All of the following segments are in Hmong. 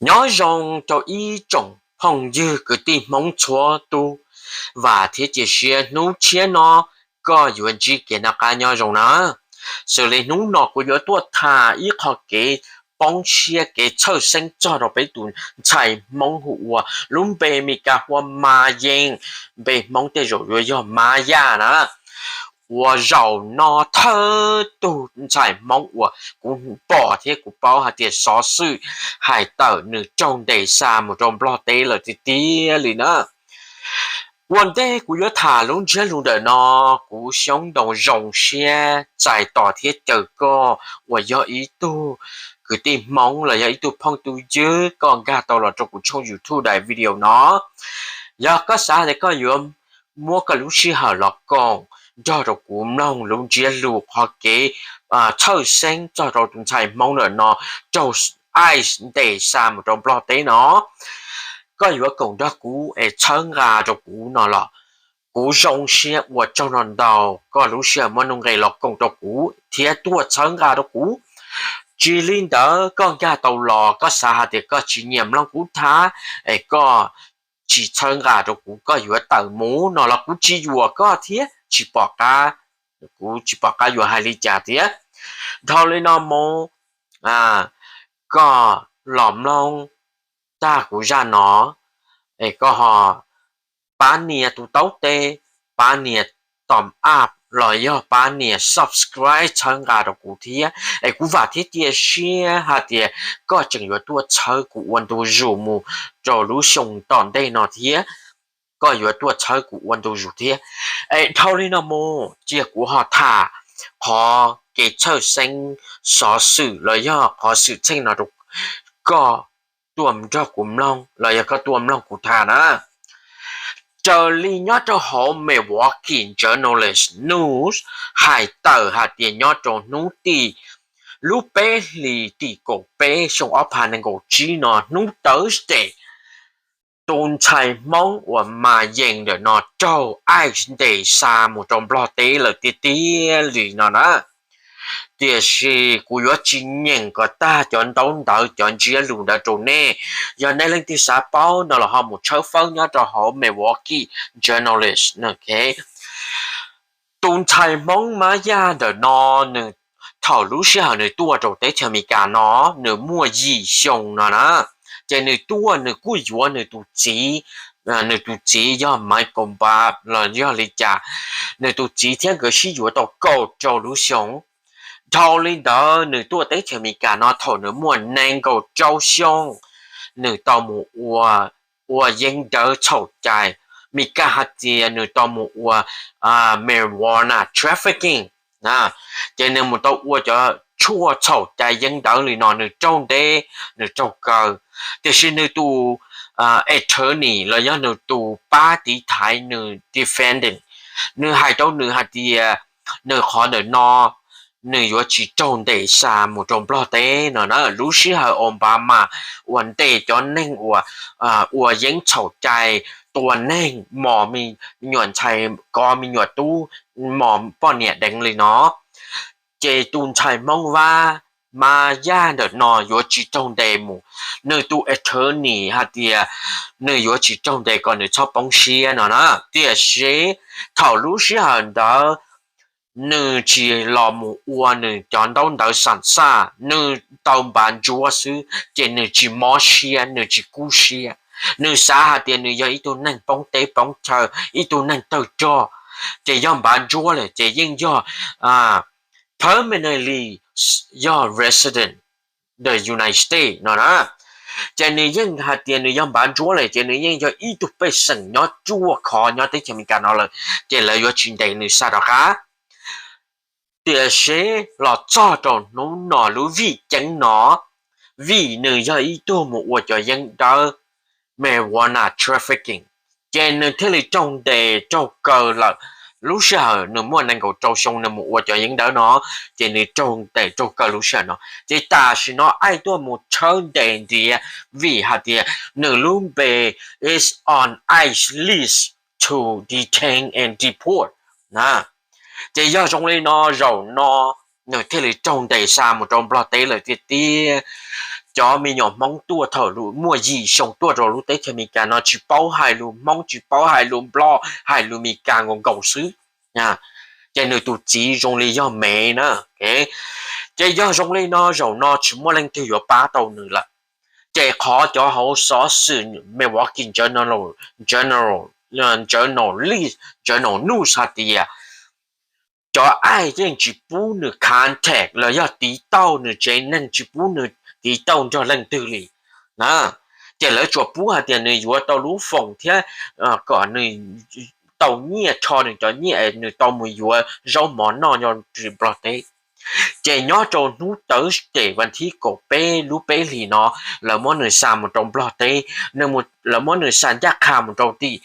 Nyob zoo rau ib tsoom phooj ywg kwv tij Hmoob txhua tus, vam thiab cia siab hnub tshiab no koj yuav ntsib kev noj qab nyob zoo na. Xws li hnub no kuv yuav tuaj tham ib qho kev poob siab kev txhawj xeeb txog rau peb tus ntxhais Hmoob hu ua lub npe Meskas hu ua Mas Yees, npe Hmoob tej zaum yuav yog Mas Yaj na. Ua zaum no thawj tug ntxhais Hmoob uas kuv pom thiab kuv paub hais tias xov xwm hais tawm nws raug ntes xa mus rau Nplog teb lawm tiag tiag li na. Ua ntej kuv yuav tham lub ntsiab lus ntawm no, kuv Xyoob Ntoo zoo siab txais tos thiab caw koj uas yog ib tug kwv tij Hmoob los yog ib tug phooj ywg koj nkag tau los rau kuv tshooj YouTube daim video no. Yog koj xav tias koj yuav muab koj lub sij hawm los koom nrog rau kuv mloog lub ntsiab lus qhov kev txhawj xeeb txog rau tus ntxhais Hmoob ntawm no raug ICE ntes xa mus rau Nplog teb no, koj yuav koom nrog kuv es txhawb nqa rau kuv no los kuv zoo siab ua tsaug ntau ntau koj lub sij hawm muab nuj nqes los koom rau kuv thiab tuaj txhawb nqa rau kuv. Tsis li ntawd koj nkag tau los koj xav hais tias koj tsis nyiam mloog kuv tham es koj tsis txhawb nqa rau kuv, koj yuav tawm mus no los kuv tsis yuam koj thiab tsis pom qab, kuv tsis pom qab yuav hais li cas thiab. Dhau li no mus, koj los mloog tag kuv zaj no es koj ho pab nias tus taub teg, pab nias thumbs up los yog pab nias subscribe txhawb nqa rau kuv thiab. Es kuv vam thiab cia siab hais tias koj tseem yuav tuaj txhawb kuv ua ntu zus mus rau lub xyoo tom ntej no thiab. Koj yuav tuaj txhawb kuv ua ntu zus thiab. Es dhau li no mus cia kuv ho tham qhov kev txhawj xeeb xov xwm los yog qhov xwm txheej no rau koj tuaj nrog kuv mloog los yog koj tuaj mloog kuv tham na. Raws li nyob rau hauv Milwaukee Journal News hais tawm hais tias nyob rau hnub tim lub peb hlis tim kaum peb xyoo ob phav nees nkaum tsib no hnub Thursday, tus ntxhais Hmoob uas Mas Yees ntawm no raug ICE ntes xa mus rau Nplog teb lawm tiag tiag li no na. Tiam sis kuv yuav tsis nyeem kom tag cov ntaub ntawv cov ntsiab lus ntawd rau nej. Yog nej leej twg xav paub no los ho mus tshawb fawb nyob rau hauv Milwaukee Journal. Tus ntxhais Hmoob Mas Yaj ntawm no, nws thaum lub sij hawm nws tuaj rau teb chaws Amelikas no, nws muaj yim xyoo no na. Ces nws tuaj nws kuj yuav nws tus txiv, nws tus txiv yog Michael Bob los yog li cas, nws tus txiv thiab nkawd sib yuav tau kaum rau lub xyoo. Dhau li ntawd nws tuaj teb chaws Amelikas no thaum nws muaj nees nkaum rau xyoo, nws tau mus ua, ua yeeb dawb txhaum cai. Amelikas hais tias nws tau mus ua marijuana trafficking. Ces nws mus tau ua cov tshuaj txhaum cai yeeb dawb li no, nws raug ntes, nws raug kaw. Tiam sis nws tus attorney los yog nws tus pab tiv thaiv nws defendant, nws hais rau nws hais tias nws qhov ntawm no nws yuav tsis raug ntes xa mus rau Nplog teb no na. Lub sij hawm Obama uas ntes cov neeg uas ua yeeb txhaum cai, tua neeg, mos me nyuam ntxhais, kov me nyuam tub, mos poj niam deev li no, ces tus ntxhais Hmoob Vab Mas Yaj ntawm no yuav tsis raug ntes mus. Nws tus attorney hais tias nws yuav tsis raug ntes kom nws txhob poob siab no na. Tiam sis thaum lub sij hawm ntawd nws tsis los mus ua nws cov ntaub ntawv xam xaj, nws tau npav ntsuab xwb ces nws tsis mob siab, nws tsis kub siab. Nws xav hais tias nws yog ib tug neeg poob teb poob chaw, ib tug neeg tawg rog, ces yog npav ntsuab lawm ces yeej yog permanently yog resident the United States no na. Ces nws yeej hais tias nws yog npav ntsuab lawm ces nws yeej yog ib tug pej xeem nyob ruaj khov nyob teb chaws Amelikas no lawm, ces lawv yuav tsis ntes nws xa rov qab. Tiam sis los txog rau hnub no lub vim ceeb no, vim nws yog ib tug mus ua cov yeeb dawb, marijuana trafficking, ces nws thiaj li raug ntes raug kaw lawm. Lub sij hawm nws muaj nees nkaum rau xyoo nws mus ua cov yeeb dawb no, ces nws raug ntes raug kaw lub sij hawm no. Ces tam sim no ICE tuaj mus tshawb ntes ntiav vim hais tias nws lub npe is on ICE list to detain and deport. Ces yog zoo li no zaum no nws thiaj li raug ntes xa mus rau Nplog teb lawm tiag tiag. cov me nyuam Hmoob tuaj thaum muaj yim xyoo tuaj rau lub teb chaws Amelikas no tsis paub hais lus Hmoob, tsis paub hais lus Nplog, hais lus Amelikas nkaus nkaus xwb. Ces nws tus txiv zoo li yog Mev na. Ces yog zoo li no zaum no tsis muaj leej twg yuav pab tau nws lawm. Ces qhov cov hauv xov xwm Milwaukee Journal, Journal, Journal, Journal News hais tias cov aib yeej tsis pub nws contact los yog tiv tauj nws tsev neeg, tsis pub nws tiv tauj nrog leej twg li na. Ces lawv tsuas pub hais tias nws yuav tau lub foos thiab kom nws tau nyiaj, rho nws cov nyiaj es nws tau mus yuav zaub mov noj nyob Nplog teb. Ces nyob rau hnub Thursday vas thib kaum peb lub peb hlis no, lawv muab nws xa mus rau Nplog teb, lawv muab nws xa ncaj qha mus rau tim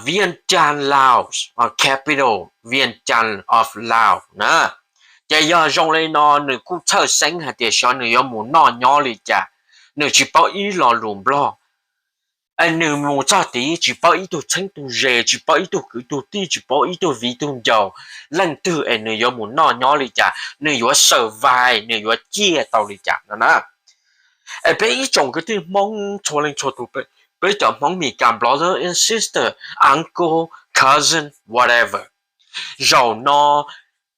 Vientiane, Laos, capital Vientiane of Laos na. Ces yog zoo li no nws kuj txhawj xeeb hais tias xyov nws yuav mus noj nyob li cas, nws tsis paub ib lo lus Nplog. Nws mus txog tid tsis paub ib tug txheeb tug ze, tsis paub ib tug kwv tug tij, tsis paub ib tug viv tug ncaus, leej twg es nws yuav mus noj nyob li cas, nws yuav survive, nws yuav ciaj tau li cas no na. Es peb ib tsoom kwv tij Hmoob txhua leej txhua tus, peb cov Hmoob Meskas, brother and sister, uncle, cousin, whatever, zaum no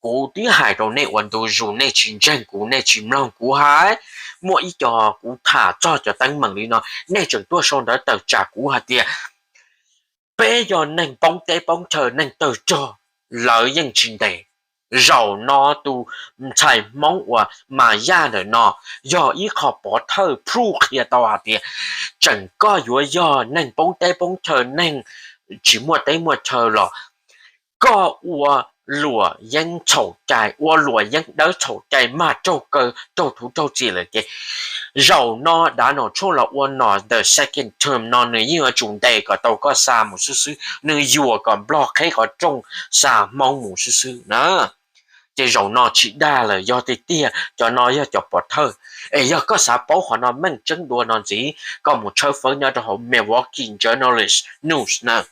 kuv twb hais rau nej ua ntu zus, nej tsis ntseeg kuv, nej tsis mloog kuv hais. Muaj ib co kuv tham txog cov teeb meem li no, nej tseem tuaj sau ntawv tawm tsam kuv hais tias peb yog neeg poob teb poob chaw, neeg tawg rog, lawv yeej tsis ntes. Zaum no tus ntxhais Hmoob uas Mas Yaj ntawm no yog ib qho pov thawj proof qhia tau hais tias tseem koj yuav yog neeg poob teb poob chaw, neeg tsis muaj teb muaj chaw los koj ua luam yeeb txhaum cai, ua luam yeeb dawb txhaum cai, mag raug kaw raug thuv raug txim lawm ces zaum no Donald Trump los ua nom the second term no nws yeej yuav tsum ntes kom tau koj xa mus xwb xwb, nws yuam kom Nplog qheb qhov rooj xa Hmoob mus xwb xwb na. Ces zaum no tsis dag lawm, yog tiag tiag cov no yog cov pov thawj. Es yog koj xav paub qhov no meej tseeb dua no ntxiv, koj mus tshawb fawb nyob rau hauv Milwaukee Journal News na.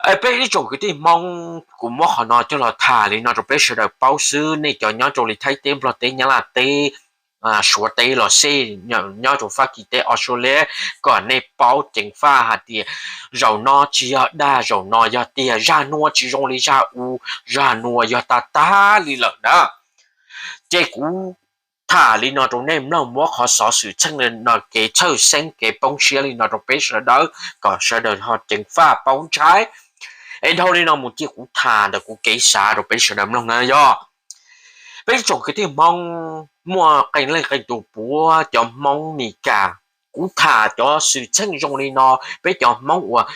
Peb ib tsoom kwv tij Hmoob, kuv muab qhov no coj los tham li no rau peb sawv daws paub xwb. Nej cov nyob rau li Thaib teb, Nplog teb, Nyab Laj teb, Suav teb los xij, nyob rau Fab Kis teb, Australia, kom nej paub ceev faj hais tias zaum no tsis yog dag, zaum no yog tiag. Zaj nuav tsis zoo li zaj u, zaj nuav yog tag tag li lawm na. Ces kuv tham li no rau nej mloog, muab qhov xov xwm txheej li no, kev txhawj xeeb kev poob siab li no rau peb sawv daws kom sawv daws ho ceev faj paub ntshai. Es dhau li no mus ces kuv tham ntawm kuv kev xav rau peb sawv daws mloog na yog. Peb tsoom kwv tij Hmoob muaj qee leej qee tus puav cov Hmoob Meskas, kuv tham cov xwm txheej zoo li no, peb cov Hmoob uas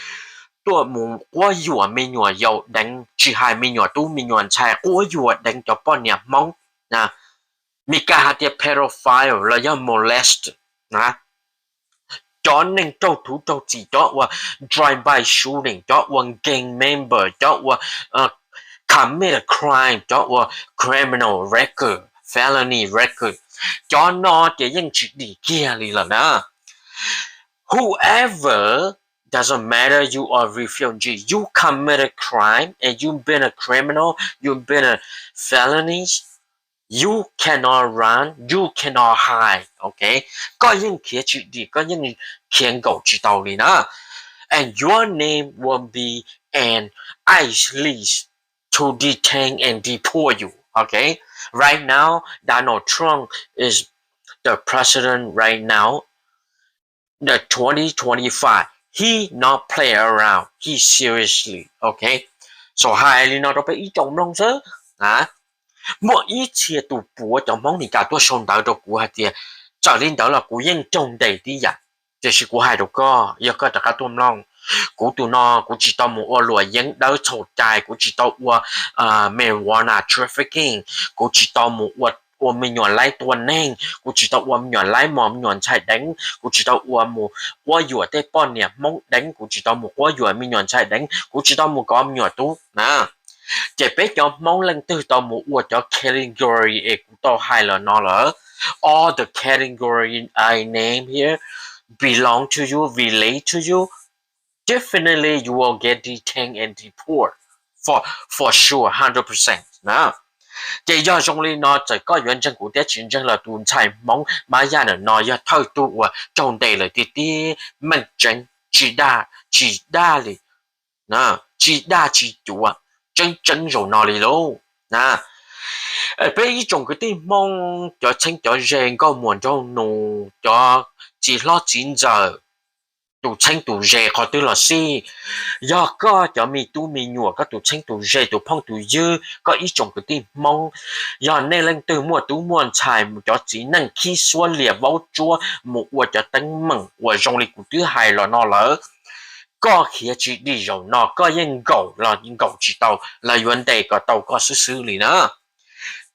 tuaj mus quab yuam me nyuam yaus deev, tsis hais me nyuam tub me nyuam ntxhais, quab yuam deev cov poj niam Hmoob, Meskas hais tias pedophile los yog molest, cov neeg raug thuv raug txim, cov ua drive-by shooting, cov ua gang member, cov ua commit a crime, cov ua criminal record, felony record, cov no ces yeej tsis dim kiag li lawm na. Whoever, doesn't matter you are refugee, you commit a crime and you been a criminal, you been a felonies, you cannot run, you cannot hide, okay? Koj yeej khiav tsis dim, koj yeej khiav nkaum tsis tau li na. And your name will be an ICE list to detain and deport you, okay? Right now, Donald Trump is the president right now, the twenty twenty-five, he not play around, he seriously, okay? So hais li no rau peb ib tsoom mloog xwb. Muaj ib txhia tus puav cov Hmoob Meskas tuaj sau ntawv rau kuv hais tias txawm li ntawd los kuv yeej raug ntes tib yam. Tiam sis kuv hais rau koj, yog koj rov qab tuaj mloog, kuv tus no kuv tsis tau mus ua luam yeeb dawb txhaum cai, kuv tsis tau ua marijuana trafficking, kuv tsis tau mus ua me nyuam laib tua neeg, kuv tsis tau ua me nyuam laib mos me nyuam ntxhais deev, kuv tsis tau ua mus quab yuam tej poj niam Hmoob deev, kuv tsis tau mus quab yuam me nyuam ntxhais deev, kuv tsis tau mus kov me nyuam tub na. Ces peb cov Hmoob leej twg tau mus ua cov category es kuv tau hais los no lawm, all the category I name here belong to you, relate to you, definitely you will get detained and deport for for sure, hundred percent na. Ces yog zoo li no txawm koj yuav ntseeg kuv thiab tsis ntseeg los tus ntxhais Hmoob Mab Yaj ntawm no yog thawj tug uas raug ntes lawm tiag tiag, meej tseeb, tsis dag, tsis dag li, tsis dag tsis cuav, tseeb tseeb zaum no li lauj. Peb ib tsoom kwv tij Hmoob, cov txheeb cov ze, nkauj muam nraug nus, cov txiv hlob txiv ntxawm, tus txheeb tus ze qhov twg los xij, yog koj cov me tub me nyuam, koj tus txheeb tus ze, tus phooj tus ywg, koj ib tsoom kwv tij Hmoob, yog nej leej twg muaj tub muaj ntxhais, cov txiv neej khib xuab lias vaub tsuab mus ua cov teeb meem uas zoo li kuv twb hais los no lawm, koj khiav tsis dim zaum no, koj yeej nkaum los nkaum tsis tau, lawv yuav ntes kom tau koj xwb xwb li na.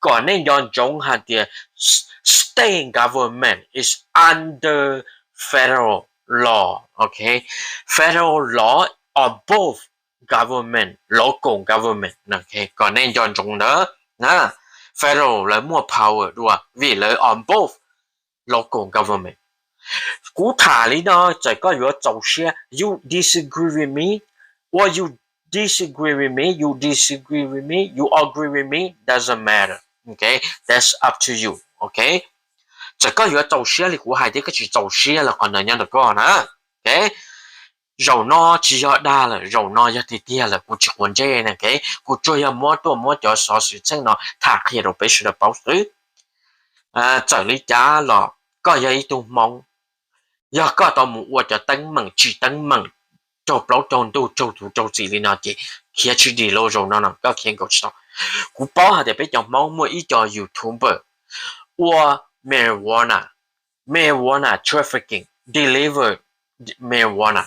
Kom nej nco ntsoov hais tias state government is under federal law, ok? Federal law above government, local government, ok? Kom nej nco ntsoov ntawd. Federal lawv muaj power dua vim lawv above local government. Kuv tham li no, txawm koj yuav txaus siab, you disagree with me, or you disagree with me, you disagree with me, you agree with me, doesn't matter, ok? That's up to you, ok? Txawm koj yuav txaus siab li kuv hais thiab koj tsis txaus siab los qhov ntawd nyob ntawm koj na, ok? Zaum no tsis yog dag lawm, zaum no yog tiag tiag lawm, kuv tsis quav ntsej na, ok? Kuv tsuas yog muab tuaj muab cov xov xwm txheej no tham qhia rau peb sawv daws paub xwb. Txawm li cas los koj yog ib tug Hmoob, yog koj tau mus ua cov teeb meem tsis teeb meem raug plaub raug ntug raug tus raug txim li no ces khiav tsis dim lauj, zaum no no koj khiav nkaum tsis tau. Kuv paub hais tias peb cov Hmoob muaj ib co YouTuber ua marijuana, marijuana trafficking, deliver marijuana.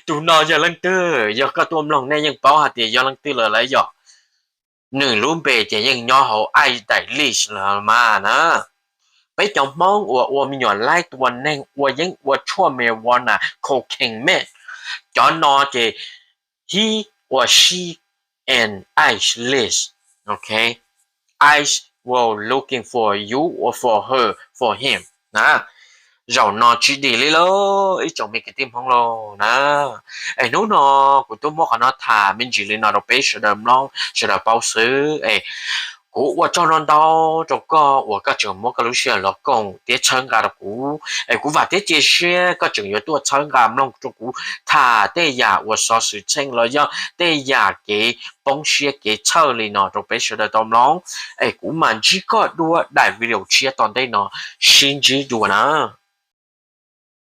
Tus no yog leej twg? Yog koj tuaj mloog nej yeej paub hais tias yog leej twg lawm lauj. Yog nws lub npe ces yeej nyob hauv ice daim list lawm mas na. Peb cov Hmoob uas ua me nyuam laib tua neeg, ua yeeb ua tshuaj, marijuana, cocaine, meth, cov no ces he or she in ice list, ok? Ice will looking for you or for her, for him na. Zaum no tsis dim li lauj, ib tsoom me kwv tij Hmoob lauj na. Es hnub no kuv twb muab qhov no tham me ntsis li no rau peb sawv daws mloog sawv daws paub xwb es kuv ua tsaug ntau ntau rau koj uas koj tseem muab koj lub sij hawm los koom thiab txhawb nqa rau kuv. Es kuv vam thiab cia siab koj tseem yuav tuaj txhawb nqa mloog rau kuv tham tej yam uas xov xwm txheej los yog tej yam kev poob siab kev txhawj li no rau peb sawv daws tau mloog. Es kuv mam ntsib koj dua daim video tshiab tom ntej no, sib ntsib dua na.